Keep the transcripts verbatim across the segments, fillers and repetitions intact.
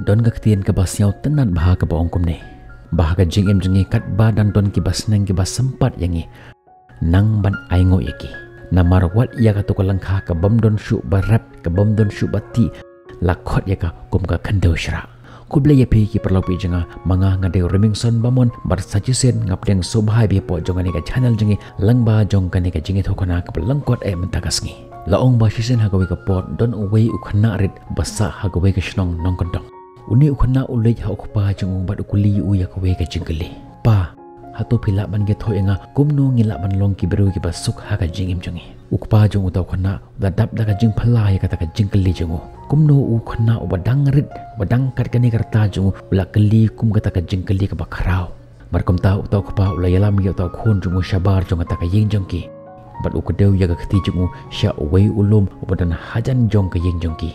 Don ka ktien kaba sngewtynnat bha kaba ong kumne: ba ha ka jingim jong ngi katba dang don kiba sneng kiba sympat ïa ngi, nang ban ainguh ïa ki. Namar wat ïa kato ka lyngkha kabym don shuh ba rep, kabym don shuh ba tih, la khot ïa ka kum ka khyndew shrah. Khublei ïa phi ki paralok jong nga, ma nga nga dei u Remingson Bamon, bad sa shisien nga pdiang sngewbha ïa phi hapoh jong kane ka channel jong ngi, lyngba jong kane ka jingïathuhkhana kaba lyngkot eh mynta ka sngi. La ong ba shisien ha kawei ka por don uwei u khynnah rit ba sah ha kawei ka shnong nongkyndong. Une u khynnah u leit ha u kpa jong u bad u kylli u ïa kawei ka jingkylli: Pa, hato phi lah ban ïathuh ïa nga kumno ngi lah ban long ki briew kiba suk ha ka jingim jong ngi? U kpa jong uta u khynnah u la dap da ka jingphylla ïa kata ka jingkylli jong u. Kumno u khynnah uba dang rit, uba dang kat kane ka rta jong u, u la kylli kum kata ka jingkylli kaba khraw? Bad kumta uta u kpa u la ïalam ïa uta u khun jong u shabar jong kata ka ïing jong ki, bad u kdew ïa ka kti jong u sha uwei u lum uba don hajan jong ka ïing jong ki.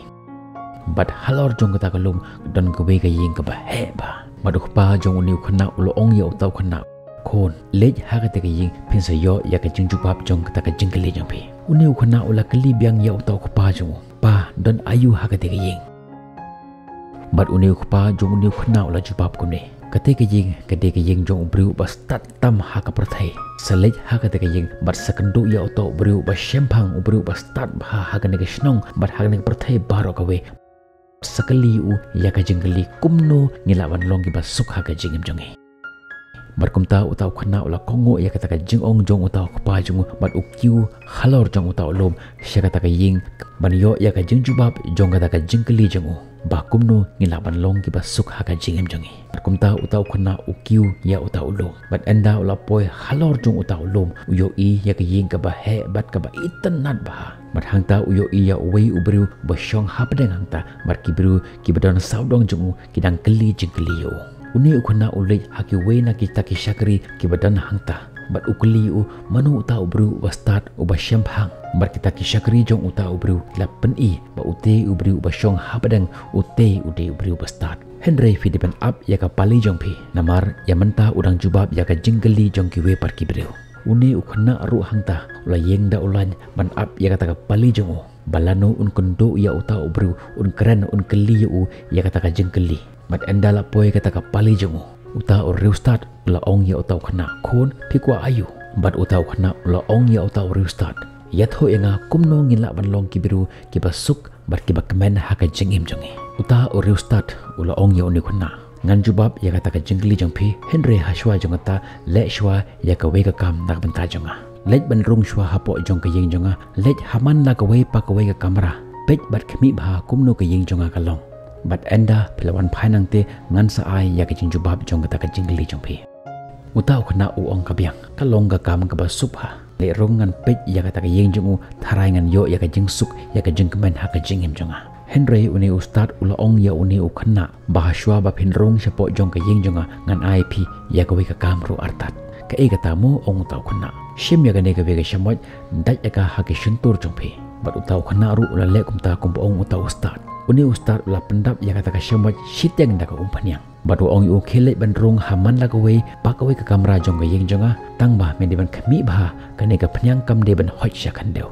Bad halor jong kata ka lum don kawei ka ïing kaba heh bha. Bad u kpa jong une u khynnah u la ong ïa uta u khynnah: Khun, leit ha kata ka ïing, phin sa ïoh ïa ka jingjubab jong kata ka jingkylli jong phi. Une u khynnah u la kylli biang ïa uta u kpa jong u: Pa, don aïu ha kata ka ïing? Bad une u kpa jong une u khynnah u la jubab kumne: Kata ka ïing ka dei ka ïing jong u briew uba stad tam ha ka pyrthei. Sa leit ha kata ka ïing bad sa kynduh ïa uta u briew uba shemphang, u briew uba stad bha ha kane ka shnong bad ha kane ka pyrthei baroh kawei. Sa kylli u ïa ka jingkylli kumno ngi lah ban long kiba suk ha ka jingim jong ngi. Bad kumta uta u khynnah u la kohnguh ïa kata ka jingong jong uta u kpa jong u bad u kiew halor jong uta u lum sha kata ka ïing ban ïoh ïa ka jingjubab jong kata ka jingkylli jong u, ba kumno ngi lah ban long kiba suk ha ka jingim jong ngi. Bad kumta uta u khynnah u kiew ïa uta u lum. Bad ynda u la poi halor jong uta u lum, u ïohi ïa ka ïing kaba heh bad kaba itynnat bha. Bad hangta u ïohi ïa uwei u briew ba shong hapdeng hangta bad ki briew kiba don sawdong jong u ki dang kylli jingkylli ïa u. Une u khynnah u leit ha kiwei na kita ki shakri kiba don hangta bad u kylli ïa u mano uta u briew uba stad, uba shemphang. Bad kita ki shakri jong uta u briew ki la pyni ba ute u briew uba shong hapdeng ute u dei u briew uba stad. Hynrei phi dei ban ap ïa ka pali jong phi, namar ïa mynta u dang jubab ïa ka jingkylli jong kiwei pat ki briew. Une u khynnah ruh hangta u la ïeng da u lain ban ap ïa kata ka pali jong u, ba lano un kynduh ïa uta u briew, un kren, un kylli ïa u ïa kata ka jingkylli. Bad ynda la poi kata ka pali jong u, uta u riewstad u la ong ïa uta u khynnah: Khun, phi kwah aïu? Bad uta u khynnah u la ong ïa uta u riewstad: Ïathuh ïa nga kumno ngin lah ban long ki briew kiba suk bad kiba kmen ha ka jingim jong ngi. Uta u riewstad u la ong ïa une u khynnah: Ngan jubab ïa kata ka jingkylli jong phi, hynrei ha shuwa jong kata, leh shuwa ïa kawei ka kam na ka bynta jong nga. Leit ban rung shuwa hapoh jong ka ïing jong nga, leit ha man la kawei pa kawei ka kamra, peit bad khmih bha kumno ka ïing jong nga ka long. Bad ynda phi la wan phai nangta, ngan sa ai ïa ka jingjubab jong kata ka jingkylli jong phi. Uta u khynnah u ong ka biang: Ka long ka kam kaba suk bha. Leit rung, ngan peit ïa kata ka ïing jong u, tharai ngan ïoh ïa ka jingsuk, ïa ka jingkmen ha ka jingim jong nga. Hynrei une u stad u la ong ïa une u khynnah ba ha shuwa ba phin rung shapoh jong ka ïing jong nga, ngan ai phi ïa kawei ka kam ruh artat. Kaei kata mo? ong uta u khynnah. Shim ïa kane kawei ka shamoit, dait ïa ka ha ki shyntur jong phi. Bad uta u khynnah ruh u la leh kumta kumba ong uta u stad. Une u stad u la pyndap ïa kata ka shamoit shiteng da ka umphniang. Bad u ong ïa u: Khie leit ban rung ha man la kawei pa kawei ka kamra jong ka ïing jong nga, tangba men dei ban khmih bha, kane ka phniang kam dei ban hoit sha khyndew.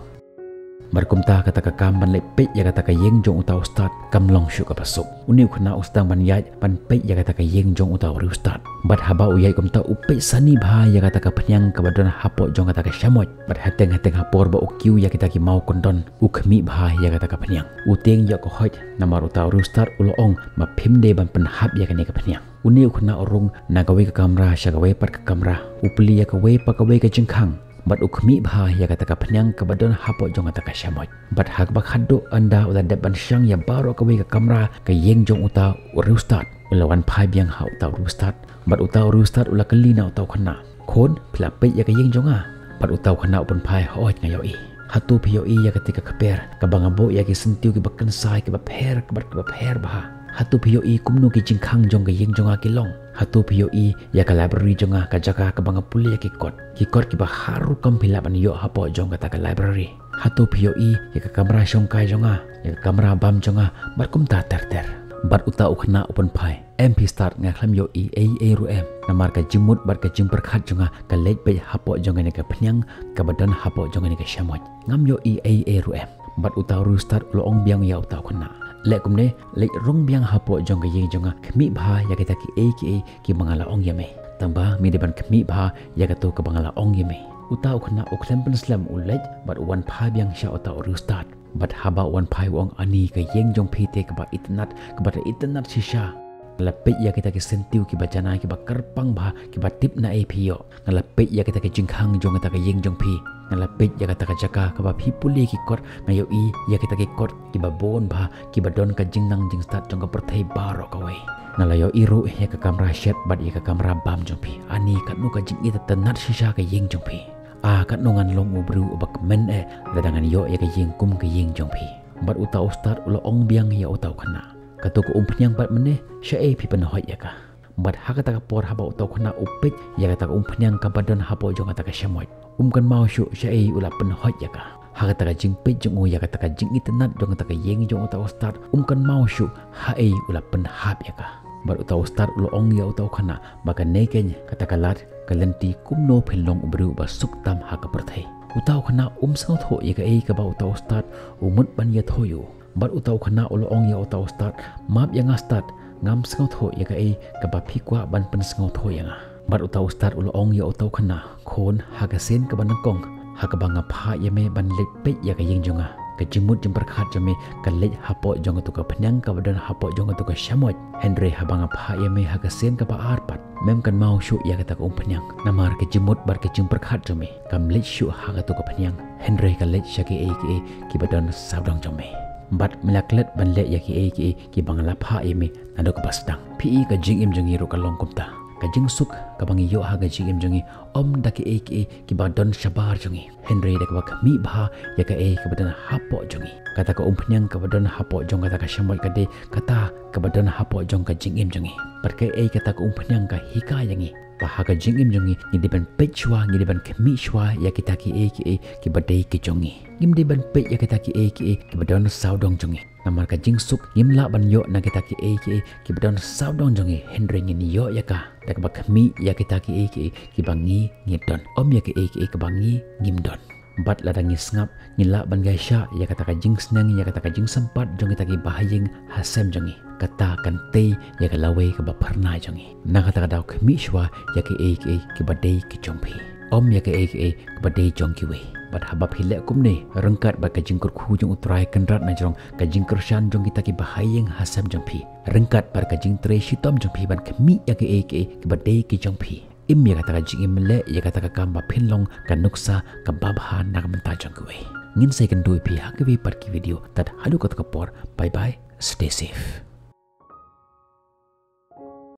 Bad kumta kata ka kam ban leit peit ïa kata ka ïing jong uta u stad kam long shuh kaba suk. Une u khynnah u sdang ban ïaid ban peit ïa kata ka ïing jong uta u riewstad. Bad haba u ïaid kumta u peit sani bha ïa kata ka phniang kaba don hapoh jong kata ka shamoit. Bad hateng hateng ha por ba u kiew ïa kita ki maw kyndon, u khmih bha ïa kata ka phniang. U tieng ïoh ka hoit, namar uta u riewstad u la ong ba phim dei ban pynhap ïa kane ka phniang. Une u khynnah u rung na kawei ka kamra sha kawei pat ka kamra, u plie ïa kawei pa kawei ka jingkhang, bad u khmih bha ïa kata ka phniang kaba don hapoh jong kata ka shamoit. Bad ha kaba khatduh, ynda u la dep ban shang ïa baroh kawei ka kamra ka ïing jong uta u riewstad, u la wan phai biang ha uta u riewstad. Bad uta u riewstad u la kylli na uta u khynnah: Khun, phi la peit ïa ka ïing jong nga? Bad uta u khynnah u pynphai: Hooid, nga ïohi. Hato phi ïohi ïa kata ka kper kaba nga buh ïa ki syntiew kiba kynsai, kiba pher, kiba, kiba pher bha? Hato phi ïohi kumno ki jingkhang jong ka ïing jong nga ki long? Hato phi ïohi ïa ka library jong nga, ka jaka kaba nga pule ïa ki kot, ki kot kiba har rukom phi lah ban ïoh hapoh jong kata ka library? Hato phi ïohi ïa ka kamra shongkai jong nga, ïa ka kamra bam jong nga, bad kumta ter ter? Bad uta u khynnah u pynphai: Em phi stad, nga khlem ïohi ei ei ruh em, namar ka jingmut bad ka jingpyrkhat jong nga ka leit beit hapoh jong kane ka phniang kaba don hapoh jong kane ka shamoit. Ngam ïohi ei ei ruh em. Bad uta u riewstad u la ong biang ïa uta u khynnah: Leh kumne, leit rung biang hapoh jong ka ïing jong nga, khmih bha ïa kita kiei kiei kiba nga la ong ïa me. Tangba me dei ban khmih bha ïa kato kaba nga la ong ïa me. Uta u khynnah u khlem pynslem, u leit bad u wan phai biang sha uta u riewstad. Bad haba u wan phai, u ong, ani, ka ïing jong phi te kaba itynnad, kaba da itynnad shisha. Nga la peit ïa kita ki syntiew kiba janai, kiba kyrpang bha, kiba tip naei phi ïoh. Nga la peit ïa kita ki jingkhang jong kata ka ïing jong phi. Nga la peit ïa kata ka jaka kaba phi pule ki kot, nga ïohi ïa kita ki kot kiba bun bha, kiba don ka jingnang jingstad jong ka pyrthei baroh kawei. Nga la ïohi ruh ïa ka kamra shet bad ïa ka kamra bam jong phi. Ani, katno ka jingitynnad shisha ka ïing jong phi. Ah, katno ngan long u briew uba kmen eh lada ngan ïoh ïa ka ïing kum ka ïing jong phi. Bad uta u stad u la ong biang ïa uta u khynnah, kato ka umphniang pat mynne, shaei phi pynhoit ïa ka? Bad ha kata ka por, haba uta u khynnah u peit ïa kata ka umphniang kaba don hapoh jong kata ka shamoit, um kynmaw shuh shaei u la pynhoit ïa ka. Ha kata ka jingpeit jong u ïa kata ka jingitynnad jong kata ka ïing jong uta u stad, um kynmaw shuh haei u la pynhap ïa ka. Bad uta u stad u la ong ïa uta u khynnah ba kane keiñ kata ka lad ka lynti kumno phin long u briew uba suk tam ha ka pyrthei. Uta u khynnah um sngewthuh ïa kaei kaba uta u stad u mut ban ïathuh ïa u. Bad uta u khynnah u la ong ïa uta u stad, map ïa nga stad, ngam sngewthuh ïa kaei kaba phi kwah ban pynsngewthuh ïa nga. Bad uta u stad u la ong ïa uta u khynnah, khun, ha ka sien kaba nyngkong, ha kaba nga phah ïa me ban leit peit ïa ka ïing jong nga, ka jingmut jingpyrkhat jong me ka leit hapoh jong kato ka phniang kaba don hapoh jong kato ka shamoit. Hynrei haba nga phah ïa me ha ka sien kaba ar pat, mem kynmaw shuh ïa kata ka umphniang. Namar ka jingmut bad ka jingpyrkhat jong me kam leit shuh ha kato ka phniang, hynrei ka leit sha kiei kiei kiba don sawdong jong me. Bad me la klet ban leh ïa kiei kiei kiba nga la phah ïa me naduh kaba sdang. Phi i, ka jingim jong ngi ruh ka long kumta. Ka jingsuk kaba ngi ïoh ha ka jingim jong ngi, ym da kiei kiei kiba don shabar jong ngi, hynrei da kaba khmih bha ïa kaei kaba don hapoh jong ngi. Kata ka umphniang kaba don hapoh jong kata ka shamoit ka dei kata kaba don hapoh jong ka jingim jong ngi. Bad kaei kata ka umphniang ka hikai ïa ngi ba ha ka jingim jong ngi, ngi dei ban peit shuwa, ngi dei ban khmih shuwa ïa kita kiei kiei kiba dei ki jong ngi. Ngim dei ban peit ïa kita kiei kiei kiba don sawdong jong ngi. Namar ka jingsuk ngim lah ban ïoh na kita kiei kiei kiba don sawdong jong ngi, hynrei ngin ïoh ïa ka da kaba khmih ïa kita kiei kiei kiba ngi ngi don, ym ïa kiei kiei kiba ngi ngim don. Bad lada ngi sngap, ngi lah ban ïaishah ïa kata ka jingsneng, ïa kata ka jingsympat jong kita ki bahaïing hasem jong ngi. Kata kan tei ïa ka lawei kaba phyrnai jong ngi. Na kata ka daw, khmih shuwa ïa kiei kiei kiba dei ki jong phi, ym ïa kiei kiei kiba dei jong kiwei. Bad haba phi leh kumne, ryngkat bad ka jingkyrkhu jong U Trai Kynrad na jrong ka jingkyrshan jong kita ki bahaïing hasem jong phi, ryngkat bad ka jingtrei shitom jong phi ban khmih ïa kiei kiei kiba dei ki jong phi, im ïa kata ka jingim leh ïa kata ka kam ba phin long ka nuksa kaba bha na ka bynta jong kiwei. Ngin sa ïakynduh ïa phi ha kiwei pat ki video. Tad haduh kato ka por, bye bye, stay safe.